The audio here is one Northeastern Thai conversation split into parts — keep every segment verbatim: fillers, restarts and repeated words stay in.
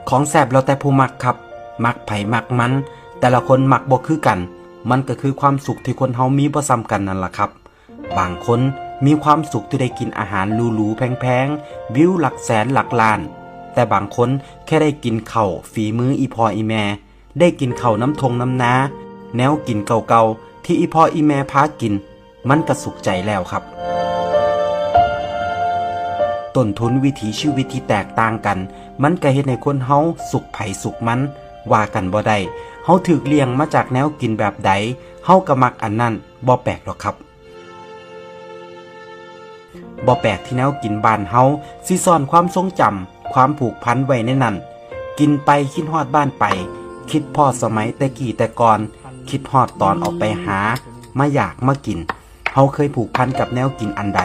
ของแซ่บแล้วแต่ผู้มักครับ มักไผมักมัน แต่ละคนมักบ่คือกัน มันก็คือความสุขที่คนเฮามีบ่ซ้ำกันนั่นล่ะครับ บางคนมีความสุขที่ได้กินอาหารหรูๆแพงๆ วิวหลักแสนหลักล้าน แต่บางคนแค่ได้กินข้าวฝีมืออีพ่ออีแม่ ได้กินข้าวน้ำทงน้ำนา แนวกินเก่าๆที่อีพ่ออีแม่พากิน มันก็สุขใจแล้วครับ ต้นทุนวิถีชีวิตที่แตกต่างกัน มันก็เฮ็ดให้คนเฮาสุขไผสุขมัน ว่ากันบ่ได้ เฮาถูกเลี้ยงมาจากแนวกินแบบใด เฮาก็มักอันนั้น บ่แปลกดอกครับ บ่แปลกที่แนวกินบ้านเฮาสิซ่อนความทรงจำ ความผูกพันไว้ในนั้น กินไปคิดฮอดบ้านไป คิดพ้อสมัยแต่กี้แต่ก่อน คิดฮอดตอนออกไปหา มาอยากมากิน เฮาเคยผูกพันกับแนวกินอันใด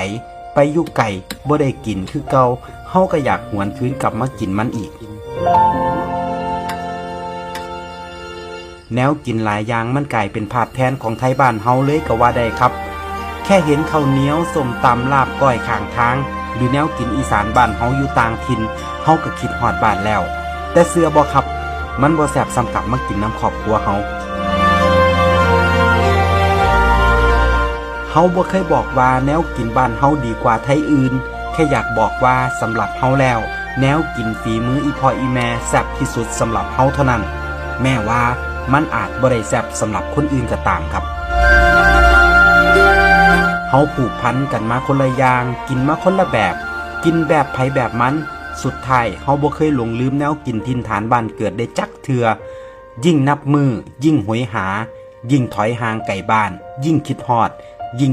ไปอยู่ไกลบ่ได้กินคือเก่า เฮาก็อยากหวนคืนกลับมากินมันอีก แนวกินหลายอย่างมันกลายเป็นภาพแทนของไทบ้านเฮาเลยก็ว่าได้ครับ แค่เห็นข้าวเหนียว ส้มตำ ลาบก้อยข้างทาง หรือแนวกินอีสานบ้านเฮาอยู่ต่างถิ่น เฮาก็คิดฮอดบ้านแล้ว แต่เชื่อบ่ครับ มันบ่แซ่บส่ำกลับมากินนำครอบครัวเฮา เฮาบ่เคยบอกว่าแนวกินบ้านเฮาดีกว่าไทอื่น แค่อยากบอกว่าสำหรับเฮาแล้ว แนวกินฝีมืออีพ่ออีแม่แซ่บที่สุดสำหรับเฮาเท่านั้น แม้ว่ามันอาจบ่ได้แซ่บสำหรับคนอื่นก็ตามครับ เฮาผูกพันกันมาคนละอย่าง กินมาคนละแบบ กินแบบไผแบบมัน สุดท้ายเฮาบ่เคยหลงลืมแนวกินถิ่นฐานบ้านเกิดได้จักเทื่อ ยิ่งนับมื้อ ยิ่งโหยหา ยิ่งถอยห่างไกลบ้าน ยิ่งคิดฮอด ยิ่ง